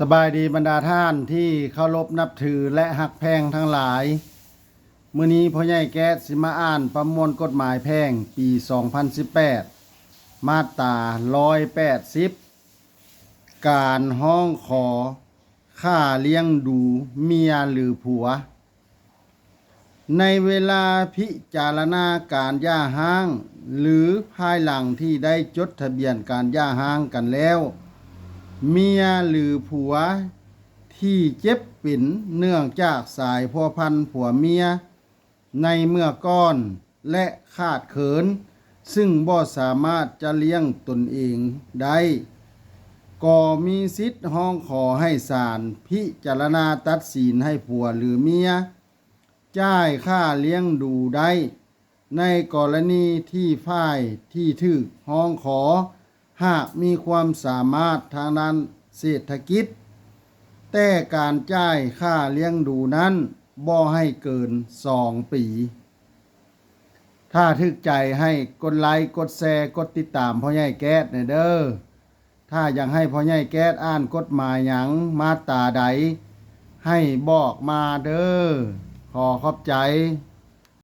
ສະບາຍດີບັນດາທ່ານທີ່ເຄົາລົບນັບຖື ແລະ ຮັກແພງທັງຫຼາຍ. ມື້ນີ້ພໍ່ໃຫຍ່ແກ້ດຊິມາອ່ານປະມວນກົດໝາຍແພ່ງປີສອງພັນສິບແປດ ມາດຕາຮ້ອຍແປດສິບ ການຮ້ອງຂໍຄ່າລ້ຽງດູເມຍ ຫຼື ຜົວ. ໃນເວລາພິຈາລະນາການຢ່າຮ້າງ ຫຼື ພາຍຫຼັງທີ່ໄດ້ຈົດທະບຽນການຢ່າຮ້າງກັນແລ້ວ, ເມຍ ຫຼື ຜົວທີ່ເຈັບເປັນເນື່ອງຈາກສາຍພົວພັນຜົວເມຍໃນເມື່ອກ່ອນ ແລະ ຂາດເຂີນ ຊຶ່ງບໍ່ສາມາດຈະລ້ຽງຕົນເອງໄດ້, ກໍມີສິດຮ້ອງຂໍໃຫ້ສານພິຈາລະນາຕັດສິນໃຫ້ຜົວ ຫຼື ເມຍ ຈ່າຍຄ່າລ້ຽງດູໄດ້ ໃນກໍລະນີທີ່ຝ່າຍທີ່ຖືກຮ້ອງຂໍຫາກມີຄວາມສາມາດທາງດ້ານເສດຖະກິດ, ແຕ່ການຈ່າຍຄ່າລ້ຽງດູນັ້ນບໍ່ໃຫ້ເກີນສອງປີ. ຖ້າຖືກໃຈໃຫ້ກົດໄລ, ກົດແຊ, ກົດຕິດຕາມພໍ່ໃຫຍ່ແກ້ດແດ່ເດີ້. ຖ້າຢາກໃຫ້ພໍ່ໃຫຍ່ແກ້ດອ່ານກົດໝາຍຫຍັງ ມາດຕາໃດ ໃຫ້ບອກມາເດີ້. ຂໍຂອບໃຈ.